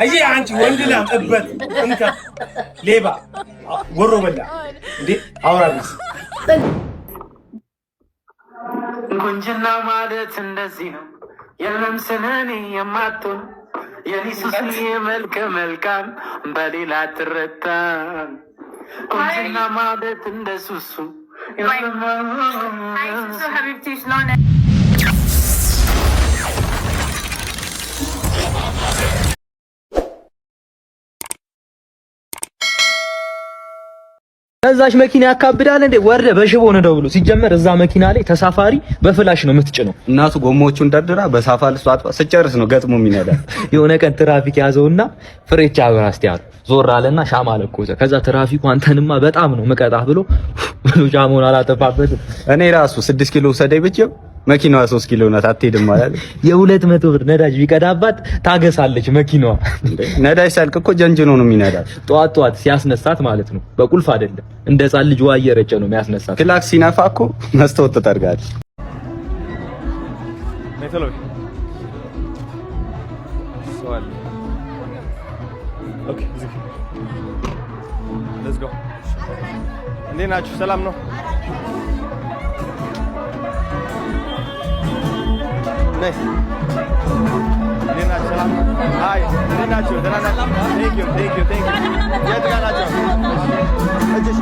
አየህ አንቺ ወንድ ላም እበት እንካ ሌባ ወሮ በላ እንዴ አውራ ቢስ። ቁንጅና ማለት እንደዚህ ነው። የለም ስለኔ የማትሆን የኔ ሱስ የመልከ መልካም በሌላ ትረታም። ቁንጅና ማለት እንደ ሱሱ። Hi سوسو حبيبتي، شلونك؟ ከዛች መኪና ያካብዳል እንዴ? ወርደ በሽቦ ነው ብሎ ሲጀመር እዛ መኪና ላይ ተሳፋሪ በ flash ነው የምትጭነው። እናቱ ጎማዎቹን ደርድራ በሳፋ ልሷ አጥባ ስጨርስ ነው ገጥሞ የሚነዳ። የሆነ ቀን ትራፊክ ያዘውና ፍሬቻ አብራ እስቲ አለ። ዞር አለና ሻማ ለኮሰ። ከዛ ትራፊኩ አንተንማ በጣም ነው ምቀጣህ ብሎ ብሎ ሻማውን አላጠፋበትም። እኔ ራሱ 6 ኪሎ ውሰደኝ ብቼው መኪናዋ 3 ኪሎ ናት አትሄድም አላለ። የ200 ብር ነዳጅ ቢቀዳባት ታገሳለች መኪናዋ። ነዳጅ ሲያልቅ እኮ ጀንጅኖ ነው የሚነዳት። ጠዋት ጠዋት ሲያስነሳት ማለት ነው በቁልፍ አይደለም፣ እንደ ሕፃን ልጅ ውሃ እየረጨ ነው የሚያስነሳት። ክላክስ ሲነፋ እኮ መስታወት ትጠርጋለች። ነይ ቶሎ በይ። ሰው አለ። Okay ዝጊ። Let's go። እንዴት ናችሁ? ሰላም ነው? ነይ። እንዴት ናችሁ? ሰላም ነው? Hi፣ እንዴት ናችሁ? ደህና ናችሁ? Thank you, thank you, thank you። የት ጋር ናቸው? እጅሽ።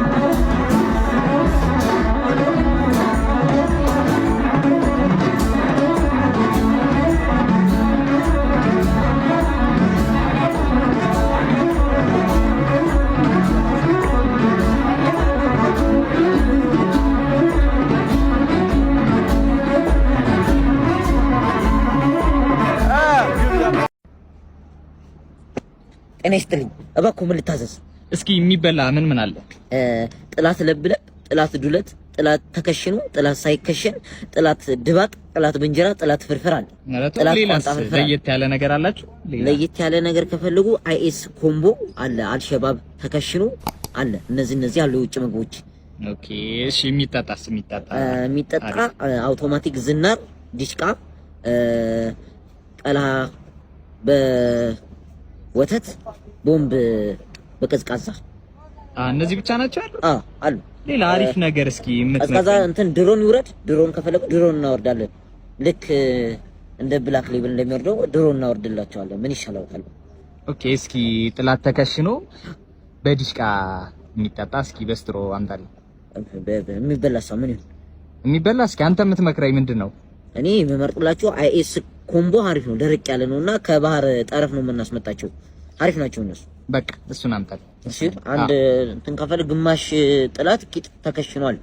ጤና ይስጥልኝ። እባክዎ ምን ልታዘዝ? እስኪ የሚበላ ምን ምን አለ? ጥላት ለብለብ፣ ጥላት ዱለት፣ ጥላት ተከሽኖ፣ ጥላት ሳይከሸን፣ ጥላት ድባቅ፣ ጥላት በእንጀራ፣ ጥላት ፍርፍር አለ። ጥላት ሌላስ ቋንጣ ፍርፍር አለ። ለየት ያለ ነገር አላችሁ? ሌላ? ለየት ያለ ነገር ከፈለጉ IS combo አለ፣ አልሸባብ ተከሽኖ አለ። እነዚህ እነዚህ አሉ የውጭ ምግቦች። Okay እሺ፣ የሚጠጣስ የሚጠጣ? የሚጠጣ አውቶማቲክ ዝናር፣ ዲሽቃ፣ ቀላ በወተት፣ ቦምብ በቀዝቃዛ። እነዚህ ብቻ ናቸው ያሉት? አዎ አሉ። ሌላ አሪፍ ነገር እስኪ ቀዝቃዛ የምትመክረኝ? እንትን ድሮን ይውረድ። ድሮን ከፈለጉ ድሮን እናወርዳለን። ልክ እንደ Black Label እንደሚወርደው ድሮን እናወርድላቸዋለን። ምን ይሻላል? Okay እስኪ ጥላት ተከሽኖ በዲሽቃ የሚጠጣ እስኪ በ straw አምጣልኝ። የሚበላ ሰው ምን ይሁን? የሚበላ እስኪ አንተ የምትመክረኝ ምንድን ነው? እኔ የምመርጥላችሁ IS combo አሪፍ ነው። ደረቅ ያለ ነው እና ከባህር ጠረፍ ነው የምናስመጣቸው። አሪፍ ናቸው እነሱ። በቃ እሱን አምጣልኝ። እሺ አንድ እንትን ከፈለግ ግማሽ ጥላት ቂጥ ተከሽኗል።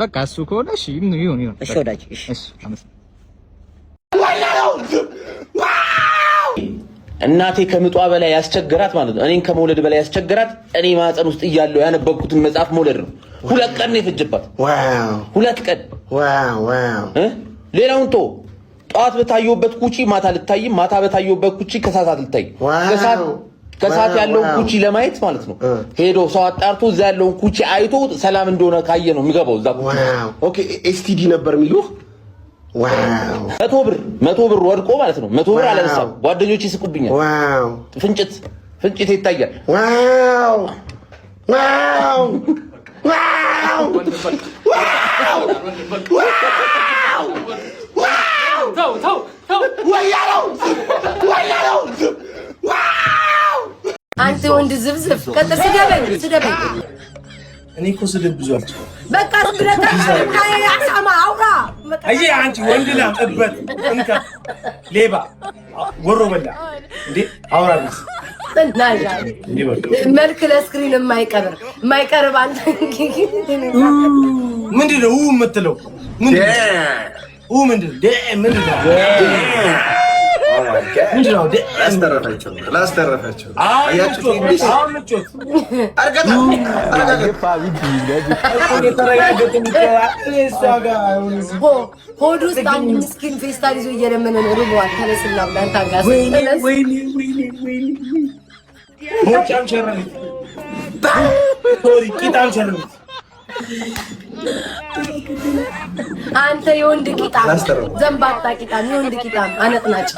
በቃ እሱ ከሆነ እሺ ይሁን ይሁን ይሁን። እሺ ወዳጅ፣ እሺ። እሺ አመሰግናለሁ። እናቴ ከምጧ በላይ ያስቸገራት ማለት ነው። እኔን ከመውለድ በላይ ያስቸገራት እኔ ማህፀን ውስጥ እያለሁ ያነበብኩትን መጽሐፍ መውለድ ነው። 2 ቀን ነው የፈጀባት። 2 ቀን እ ሌላውን ቶ ጠዋት በታየሁበት ኩቺ ማታ ልታይም፣ ማታ በታየሁበት ኩቺ ከሰዓት ልታይ፣ ከሰዓት ያለውን ኩቺ ለማየት ማለት ነው። ሄዶ ሰው አጣርቶ እዛ ያለውን ኩቺ አይቶ ሰላም እንደሆነ ካየ ነው የሚገባው እዛ ኩቺ። Okay STD ነበር የሚሉህ? Wow። 100 ብር 100 ብር ወድቆ ማለት ነው። 100 ብር አላነሳም። ጓደኞች ይስቁብኛል። ፍንጭት ፍንጭት ይታያል። Wow! አንተ ወንድ ዝብዝብ ቀጥል። ስደበኝ ስደበኝ። እኔ እኮ ስድብ ብዙ አልችልም። በቃ ብለህ አውራ። አየህ አንቺ ወንድ ላም እበት እንካ ሌባ ወሮ በላ እንዴ አውራ ቢስ። መልክ ለ screen የማይቀብር የማይቀርብ አንተ። ምንድን ነው የምትለው? ምንድን ነው ምንድን ነው ምንድን ነው? ላስተረፈችው ላስተረፈችው። አሁን ምቾት ሆድ ውስጥ አንድ ምስኪን ፌስታል ይዞ እየለመነ ነው። ርቧል። ተነስና አንተ ጋር ተነስ። ቦርጫም ሸረሪት፣ sorry ቂጣም ሸረሪት። አንተ የወንድ ቂጣም፣ ዘንባጣ ቂጣም፣ የወንድ ቂጣም አነጥናጭ።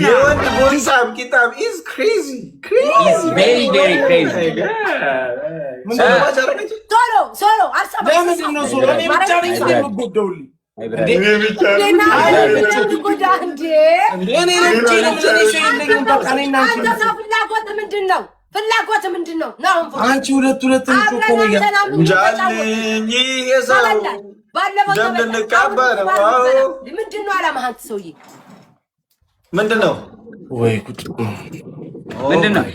የወንድ ቦንሳም ቂጣም is crazy, crazy. Very, very crazy. ሶሎ ሶሎ አልሰማም። ለምንድን ነው ሶሎ? እኔ ብቻ ነኝ እንዴ የምጎዳውልኝ? ጉዳ እንዴ! እኔ ለብቻ ለምን? እኔ ሰው የለኝም። በቃ እኔ እና አንቺ አንተ ሰው ፍላጎት ምንድን ነው? ፍላጎት ምንድን ነው? ና አሁን አንቺ ሁለት ሁለት አብረን አንተና ምን እንጃልኝ ይሄ ሰው ተበላን። ባለፈው ደም ተበላን። ልንቃባ ነው። አሁን ምንድን ነው ዓላማህ አንተ ሰውዬ? ምንድን ነው? ወይ ጉድ! ምንድን ነው?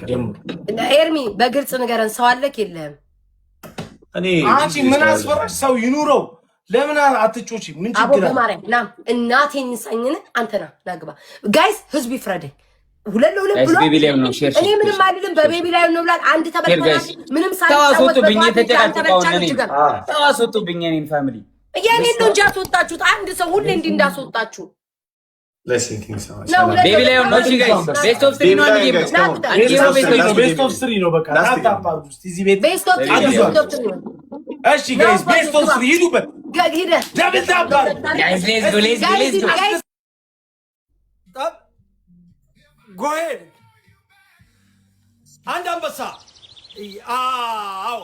ኤርሚ በግልጽ ንገረን፣ ሰው አለክ የለህም? እኔ አንቺ ምን አስፈራሽ? ሰው ይኑረው። ለምን አትጮቺ? ምን አቦ ችግር አለ? በማርያም ና እናቴን ንሳኝን አንተ ና ና ግባ። Guys፣ ህዝቡ ይፍረደኝ። 2 ለ2 Guys፣ ብሎ baby lion ነው። Share እኔ ምንም አልልም። በ baby lion ነው ብሏል። አንድ ተበልተናል። Guys። ምንም ተው ሳንጫወት አስወጡብኝ። በጠዋት አንተ የተጨቃጨቀውን ብቻ እኔ ልጅ ጋር ተው አስወጡብኝ። እኔን family የኔን ነው እንጂ ያስወጣችሁት። አንድ ሰው ሁሌ እንዲህ እንዳስወጣችሁ ነው። ሁለት Baby lion ነው። እሺ guys፣ best of three ነው። አንድ game ነው። አንድ game ነው። Best of three። Best of three ነው። በቃ tap tap አድርጉ እስኪ እዚህ ቤት። Best of three፣ best of three ነው። እሺ guys፣ best of three ሂዱበት። ሂደህ Double tap አድርጉ። Guys, let's go, let's go, let's go. Guys. Go ahead. አንድ አንበሳ፣ አዎ፣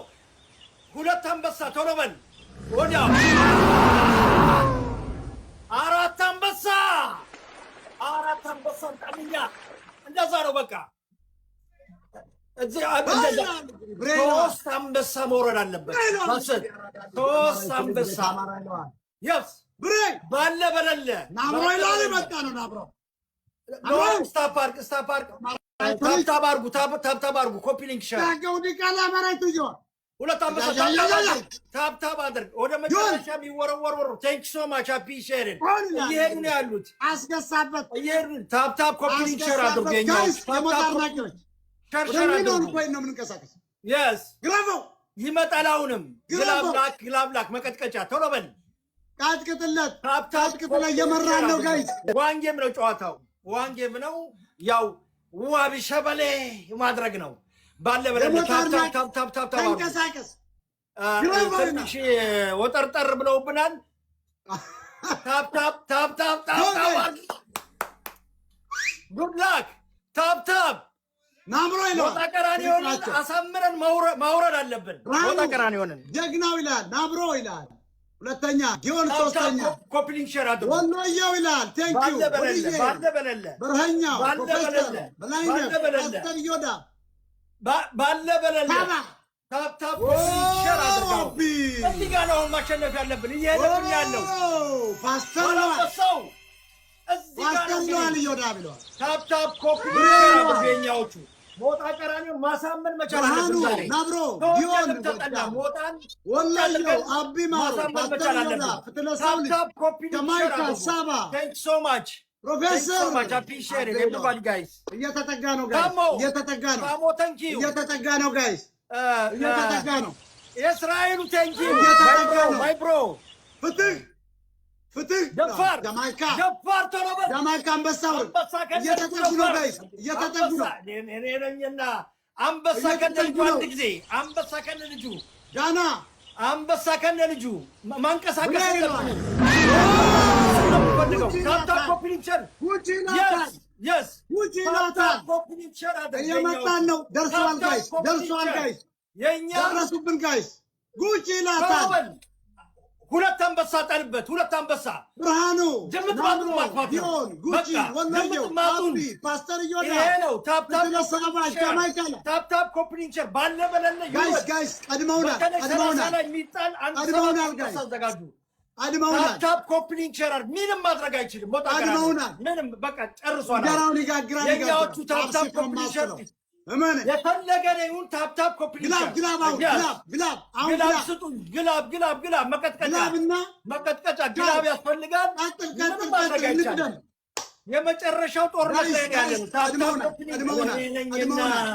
ሁለት አንበሳ፣ ቶሎ በል ወዲያው፣ አራት አንበሳ፣ አራት አንበሳ ጣልኛ። እንደዛ ነው በቃ። እዚህ እንደዛ ሶስት አንበሳ መውረድ አለበት። ሶስት አንበሳ፣ yes፣ ባለ በለለ። ናብሮ ይላል፣ መጣ ነው ናብሮ። Stop አድርግ፣ stop አድርግ። Tap tap አድርጉ፣ tap tap አድርጉ። Copy link, share። ሁለት አንበሳ፣ tap tap አድርግ። ወደ መጨረሻ የሚወረወር ወሩ። Thank so much, appreciate። እየሄዱ ነው ያሉት። አስገሳበት። እየሄዱ። Tap tap, copy link, share አድርጉ። Guys፣ የሞት አድናቂዎች Share share ወደሚሊዮን አድርጉ። Coin ነው የምንንቀሳቀስ። Yes. ግረፈው። ይመጣል። አሁንም glove ላክ፣ glove ላክ፣ መቀጥቀጫ ቶሎ በል። ቀጥቅጥለት። Tap tap። ቀጥቅጥለት። እየመራን ነው guys። One game ነው ጨዋታው፣ one game ነው። ያው ዋቢ ሸበሌ ማድረግ ነው። ባለ በለ የሞት Tap tap አድናቂ Tap tap tap tap አድርጉ። ተንቀሳቀስ። ግረፈው። ትንሽ ወጠርጠር ብለውብናል። Tap tap tap tap tap tap አድርጉ። Good luck. Tap tap. ናምሮ ይለዋል። ሞጣ ቀራኒዮንን አሳምረን ማውረድ አለብን። ሞጣ ቀራኒዮንን። ጀግናው ይላል፣ ናብሮ ይላል። ሁለተኛ ጊዮን፣ ሶስተኛ Copy link, share አድርጉ። ወሎየው ይላል። Thank you. ባለ በለለ፣ ባለ በለለ፣ ብርሃኛው ባለ ፕሮፌሰር በለለ፣ በላይነህ። ባለ በለለ፣ ፓስተር ዮዳ። ባለ በለለ። ታባ። Tap tap, copy link, share አድርገው። እዚህ ጋር ነው አሁን ማሸነፍ ያለብን። እየሄደብን ያለው ፓስተር ለዋል። ባላንበሳው እዚህ ጋር ፓስተር ነው። ለዋል እዮዳ ብለዋል። Tap tap, copy link, share አድርጉ። የኛዎቹ ሞጣ ቀራኒዮ ማሳመን መቻል ብርሃኑ አለብን ዛሬ። ናብሮ ተወደድም ጊዮን ተጠላ ሞጣን ወሎየው አቢ ማሩ ማሳመን ፓስተር መቻል ዮዳ አለብን። ፍትለ ሰው ልጅ Tap tap, copy link, share ጀማይካ አድርጉ። ሳባ። Thank so much. ፕሮፌሰር Appreciate everybody, guys. እየተጠጋ ነው guys። ታሞ። እየተጠጋ ነው። ታሞ፣ thank you. እየተጠጋ ነው guys፣ እየተጠጋ ነው። የእስራኤሉ፣ thank you. እየተጠጋ ነው። My bro. ፍትህ ፍትህ። ደፋር። ጃማይካ። ደፋር፣ ቶሎ በል። ጃማይካ አንበሳው። አንበሳ ከነ እየተጠጉ ነው guys፣ እየተጠጉ ነው። አንበሳ፣ እኔ ነኝና አንበሳ ከነ ልጁ። እየተጠጉ ነው። አንድ ጊዜ አንበሳ ከነ ልጁ። ዳና። አንበሳ ከነ ልጁ ማንቀሳቀስ ብሬን አለብን። እሱን ነው የምፈልገው። Tap tap, copy link, share. ጉቺ ይላታል። Yes. ጉቺ ይላታል። Copy link, share አድርግ። እየመጣን ነው። ደርሰዋል guys፣ ደርሰዋል guys። የኛ ደረሱብን guys። ጉቺ ይላታል። ቶሎ በል። ሁለት አንበሳ ጣልበት። ሁለት አንበሳ። ብርሃኑ ድምጥ ማጡን ማጥፋት ነው። ጊዮን ጉቺ በቃ ወሎየው ድምጥ ማጡን። አቢ ፓስተር ዮዳ ይሄ ነው። Tap tap. ፍትለ ሰባሽ ጃማይካ Tap tap, copy link, share። ባለ በለለ Guys. ይውረድ። Guys፣ ቀድመውናል። በተለይ 30 ቀድመውናል። ላይ የሚጣል አንድ ሰባት ቀድመውናል። አንበሳ Guys. አዘጋጁ። ቀድመውናል። Tap tap, copy link, share አድርግ። ምንም ማድረግ አይችልም። ሞጣ ቀራኒዮ ቀድመውናል። ምንም በቃ ጨርሷል። እንጀራውን ይጋግራል። የኛዎቹ ይጋግራል። Tap tap, አብሲት ነው Copy link, share። የማስለው። እመን። የፈለገ ነው ይሁን። Tap tap, copy link Glove. Share። Glove አሁን። Glove, glove አሁን። Glove. Glove. ስጡኝ። Glove, glove, glove፣ መቀጥቀጫ። Glove እና መቀጥቀጫ፣ glove ያስፈልጋል። ቀጥል። ምንም ቀጥል። ማድረግ ቀጥል። አይቻልም። እንቅደም። የመጨረሻው ጦርነት Guys. ላይ ነው Guys. ያለነው። Tap tap. ቀድመውናል። Copy link። ቀድመውናል። እኔ ነኝና ቀድመውናል።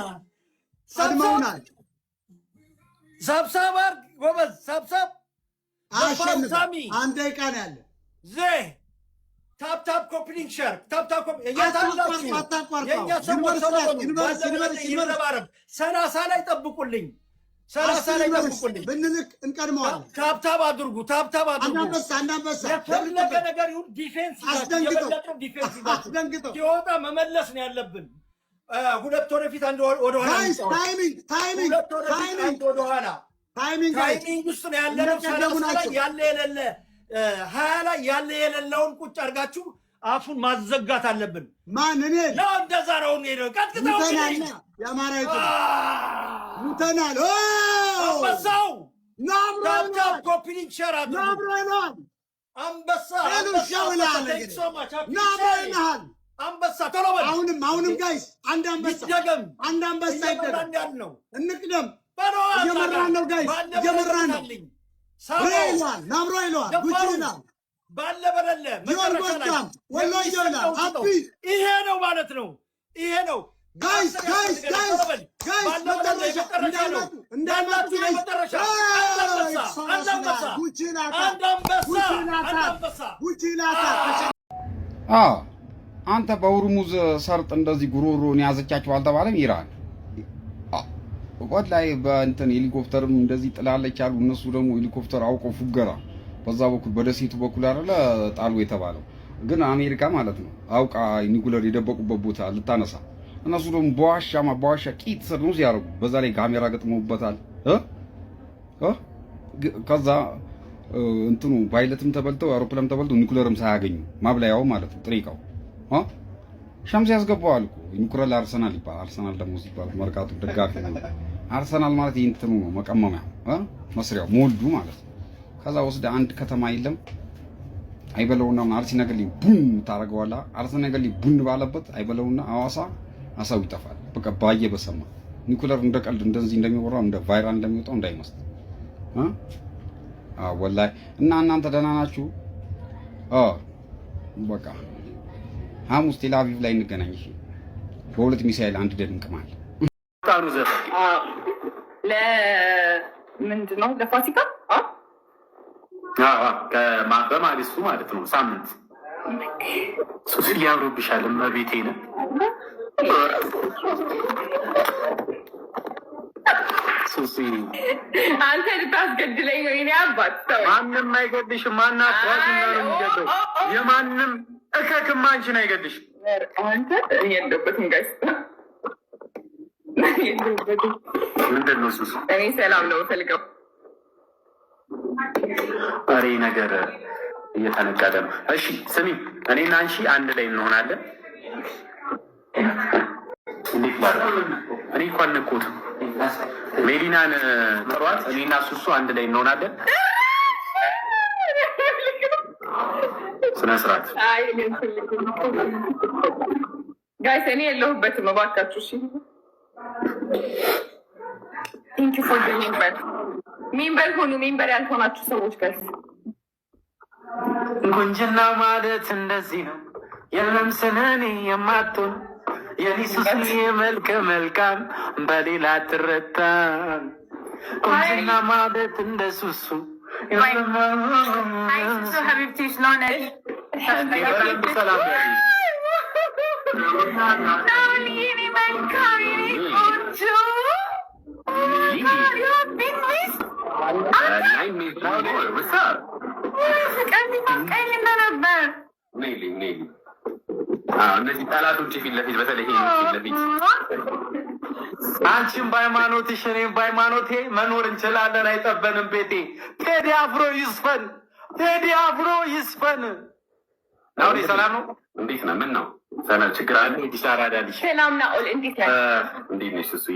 ቀድመውናል። ሰብሰብ አድርግ ጎበዝ፣ ሰብሰብ። አሸንፍ። ሳሚ። አንድ ደቂቃ ነው ያለ። ዜ Tap tap, copy link, share, tap tap copy። የታላችሁ አታቋርጠው። የእኛ ሰዎች Universe ቶሎ በሉ። Universe ባለ Universe universe ይረባረብ። 30 ላይ ጠብቁልኝ። 30 ላይ ጠብቁልኝ። ብንልክ እንቀድመዋለን። Tap tap አድርጉ። Tap tap አንድ አድርጉ። አንበሳ፣ አንድ አንበሳ። የፈለገ ነገር ይሁን defense ይዛችሁ አስደንግጠው። የበለጠ defense ይዛችሁ አስደንግጠው። ሲወጣ መመለስ ነው ያለብን። ሁለት ወደፊት፣ አንድ ወደ ኋላ Guys እንጫወት። Timing, timing, ሁለት ወደፊት Timing. አንድ ወደ ኋላ። Timing guys. Timing ውስጥ ነው ያለነው። እንደቀደሙ 30 ላይ ናቸው። ያለ የሌለ 20 ላይ ያለ የሌለውን ቁጭ አድርጋችሁ አፉን ማዘጋት አለብን። ማን? እኔ? ነው፣ እንደዛ ነው ሄደው ቀጥቅጠው። ሙተናል። የአማራ ሙተናል። ኦ! አንበሳው ናብሮ Tap tap, copy link, share አድርጉ። ናብሮ ይለዋል። አንበሳ ሄሉ አንበሳ ሻው ይልሃል። አንበሳ። እንግዲህ So much. ናብሮ ይልሃል። አንበሳ ቶሎ በል። አሁንም አሁንም guys፣ አንድ አንበሳ። ይደገም። አንድ አንበሳ ይደገም። እየመራን ያልነው እንቅደም። በለው። እየመራን ነው guys፣ እየመራን ነው። ብሬ ይለዋል፣ ናብሮ ይለዋል፣ ጉቺ ይላል። ባለ በለለ ጊዮን መጨረሻ ላይ ጎጃም ወሎዬ ይላል። የሚሰጠው ስጠው። አቢ ይሄ ነው ማለት ነው። ይሄ ነው። Guys, guys, guys, guys፣ መጨረሻ እንዳይመጡ እንዳይመጡ guys። የመጨረሻ አንድ አንበሳ፣ አንድ አንበሳ፣ ጉቺ ይላታል። አንድ አንበሳ፣ ጉቺ አንድ ይላታል። አንበሳ። ጉቺ ይላታል። አዎ፣ አንተ በሁርሙዝ ሰርጥ እንደዚህ ጉሮሮን ያዘቻቸው አልተባለም? ኢራን ወላሂ በእንትን ሄሊኮፕተርም እንደዚህ ጥላለች አሉ። እነሱ ደግሞ ሄሊኮፕተር አውቀው ፉገራ በዛ በኩል በደሴቱ በኩል አይደለ ጣሉ የተባለው። ግን አሜሪካ ማለት ነው አውቃ ኒኩለር የደበቁበት ቦታ ልታነሳ፣ እነሱ ደግሞ በዋሻ በዋሻ ቂጥ ስር ነው ሲያደርጉ፣ በዛ ላይ ካሜራ ገጥመውበታል እ እ ከዛ እንትኑ ፓይለትም ተበልተው አውሮፕላንም ተበልተው ኒኩለርም ሳያገኙ ማብላያው ማለት ነው ጥሬ እቃው ሸምስ ያስገባዋል እኮ። ኒኩለር አርሰናል ይባላል። አርሰናል ደግሞ ሲባል መርካቶ ደጋፊ ነው። አርሰናል ማለት ይሄ እንትኑ ነው፣ መቀመሚያው፣ መስሪያው mold ኡ ማለት ነው። ከዛ ወስደ አንድ ከተማ የለም አይበለውና አርሲ ነገሌ ቡን ታደርገዋለህ። አርሲ ነገሌ ቡን ባለበት አይበለውና አዋሳ አሳው ይጠፋል። በቃ ባየ በሰማ ኒኩለር እንደ ቀልድ እንደዚህ እንደሚወራው እንደ viral እንደሚወጣው እንዳይመስል። አዎ ወላሂ። እና እናንተ ደህና ናችሁ? አዎ፣ በቃ ሐሙስ ቴል አቪቭ ላይ እንገናኝ። እሺ፣ በሁለት ሚሳኤል አንድ ደን እንቅማል። ለምንድን ነው? ለፋሲካ? በማግስቱ ማለት ነው። ሳምንት ሱስ እያምሩብሻል። እመቤቴ ነው። ሱሲ። አንተ ልታስገድለኝ ነው የእኔ አባት። ማንም አይገድልሽም። ማን አባትና ነው የሚገድለው? የማንም እከክም አንቺን አይገድልሽም። አንተ እኔ የለሁበትም guys፣ የለሁበትም። ምንድን ነው ሱሱ? እኔ ሰላም ነው የምፈልገው። ኧሬ ነገር እየተነቀለ ነው። እሺ ስሚ፣ እኔና አንቺ አንድ ላይ እንሆናለን። እንዴት ላድርግ? እኔ እኮ አልነኩትም። ሜሊናን ጥሯት። እኔና ሱሱ አንድ ላይ እንሆናለን። ስነ ስርዓት። አይ እኔ አልፈልግም። Guys፣ እኔ የለሁበትም እባካችሁ። እሺ፣ thank you for member። Member ሁኑ፣ member ያልሆናችሁ ሰዎች guys። ቁንጅና ማለት እንደዚህ ነው። የለም ስለኔ የማትሆን የኔ ሱስዬ መልከ መልካም በሌላ ትረታም። ቁንጅና ማለት እንደ ሱሱ። Hi ሱሱ حبيبتي، شلونك? ሰላም። የኔ መልካም፣ የኔ ቆንጆ፣ you been missed። ፍቅር ሲናፍቀኝ እንደነበር። እነዚህ ጠላቶች ፊት ለፊት፣ በተለይ ይሄ ፊት ለፊት። አንቺም በሃይማኖትሽ እኔም በሃይማኖቴ መኖር እንችላለን። አይጠበንም ቤቴ። ቴዲ አፍሮ ይስፈን፣ ቴዲ አፍሮ ይስፈን። አሁን ሰላም ነው። እንዴት ነው? ምን ነው? ሰላም፣ ችግር አለ? ዲስ አራዳ ልጅ። ሰላም ናኦል፣ እንዴት ነህ? እንዴት ነሽ? እሱ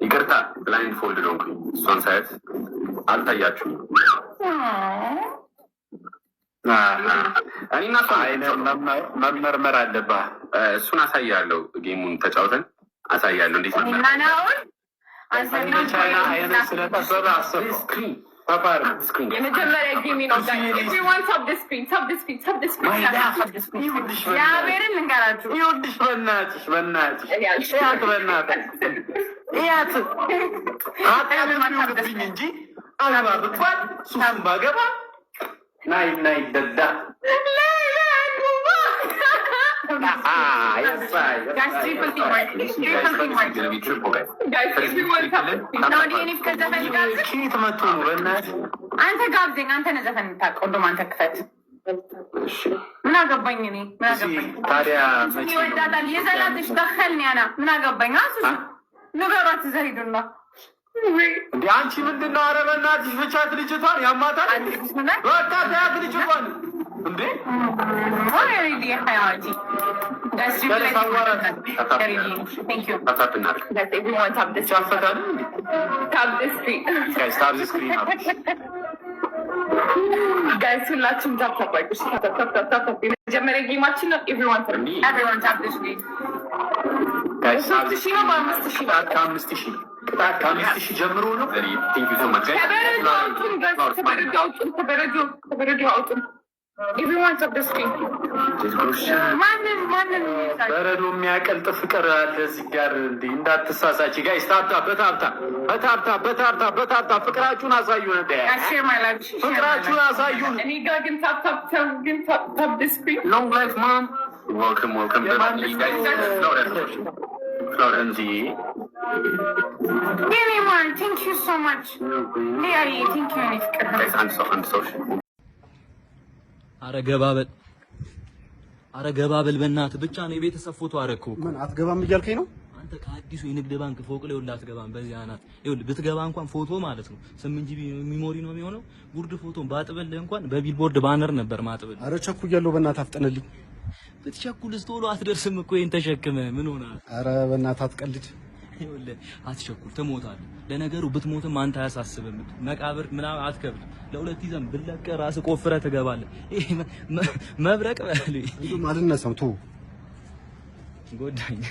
ይቅርታ፣ blindfold ነው። እሷን ሳያት አልታያችሁም። እኔና እሷ መመርመር አለብህ። እሱን አሳያለሁ። Game ኡን ተጫውተን አሳያለሁ። እንዴት ነው? እና ናኦል ስለጠበበ አሰብኩ። የመጀመሪያ game ነው። Everyone tap the screen, tap the screen, tap the screen, tap the screen። እግዚአብሔርን ልንገራችሁ። ይኸውልሽ፣ በእናትሽ በእናትሽ እያት፣ በእናትሽ እያት፣ ኃጢአት ይሁንብኝ እንጂ አግባ ብባል ሱሱን ባገባ ናይ ናይ ደዳ። Guys, triple teamwork, triple teamwork. Guys, everyone tap the screen. ናዲ፣ የኔ ፍቅር፣ ዘፈን ጋብዝ። ከየት መጥቶ ነው? በእናትህ። አንተ ጋብዘኝ። አንተ ነህ ዘፈን የምታውቀው። እንደውም አንተ ክፈት። ምን አገባኝ እኔ፣ ምን አገባኝ? ታዲያ መቼ ነው? ይወዳታል። የዘላትሽ ደኸልኒ አና ምን አገባኝ? አሱ ንገሯት እዛ ሂዱና። እንደ አንቺ ምንድን ነው? ኧረ በእናትሽ ፍቻት ልጅቷን፣ ያማታል። በቃ ተያት ልጅቷን እንዴ። حياتي. Guys, triple. Thank you. Guys, everyone tap the screen. Tap the screen. Guys, tap the screen. Guys, ሁላችሁም tap tap አድርጉ። Tap tap tap tap tap። የመጀመሪያ game ኣችን ነው። Everyone tap, everyone tap the screen. Guys, 3,000 ነው፣ በ5,000 ነው። ከ5,000 ቅጣት፣ ከ5,000 ጀምሮ ነው። ከበረዶ አውጡን guys፣ ከበረዶ አውጡን፣ ከበረዶ፣ ከበረዶ አውጡን። Everyone tap the screen. ማንን ማንን ይይዛል? በረዶ የሚያቀልጥ ፍቅር አለ እዚህ ጋር። እንዲ እንዳትሳሳች ጋይስ። ታብታ በታብታ በታብታ በታብታ በታብታ ፍቅራችሁን አሳዩን። እንደ Guys, share my live. Share my ፍቅራችሁን live. አሳዩን። እኔ ጋ ግን tap tap tap ግን tap tap the screen. Long life, mom. Welcome, welcome. እንዲ የኔ ማር፣ thank you so much. ሊያዬ፣ thank you የኔ ፍቅር። አንድ ሰው፣ አንድ ሰው። አረ ገባ በል፣ አረ ገባ በል በእናትህ። ብቻ ነው የቤተሰብ ፎቶ አደረግከው እኮ። ምን አትገባም እያልከኝ ነው? አንተ ከአዲሱ የንግድ ባንክ ፎቅ ላይ ሁላ አትገባም። በዚህ አናት ይኸውልህ ብትገባ እንኳን ፎቶ ማለት ነው 8 GB memory ነው የሚሆነው። ጉርድ ፎቶን ባጥብልህ እንኳን በ billboard banner ነበር ማጥብልህ። አረ ቸኩያለሁ፣ በእናትህ አፍጠንልኝ። ብትቸኩልስ ቶሎ አትደርስም እኮ ይሄን ተሸክመህ ምን ሆነሃል? አረ በእናትህ አትቀልድ። ይኸውልህ አትቸኩል፣ ትሞታለህ። ለነገሩ ብትሞትም አንተ አያሳስብም። መቃብር ምናምን አትከፍልም። ለሁለት ይዘን ብለቀህ ራስህ ቆፍረህ ትገባለህ። ይሄ መብረቅ በል። እንደውም አልነሳም፣ ተው። ጎዳኝ።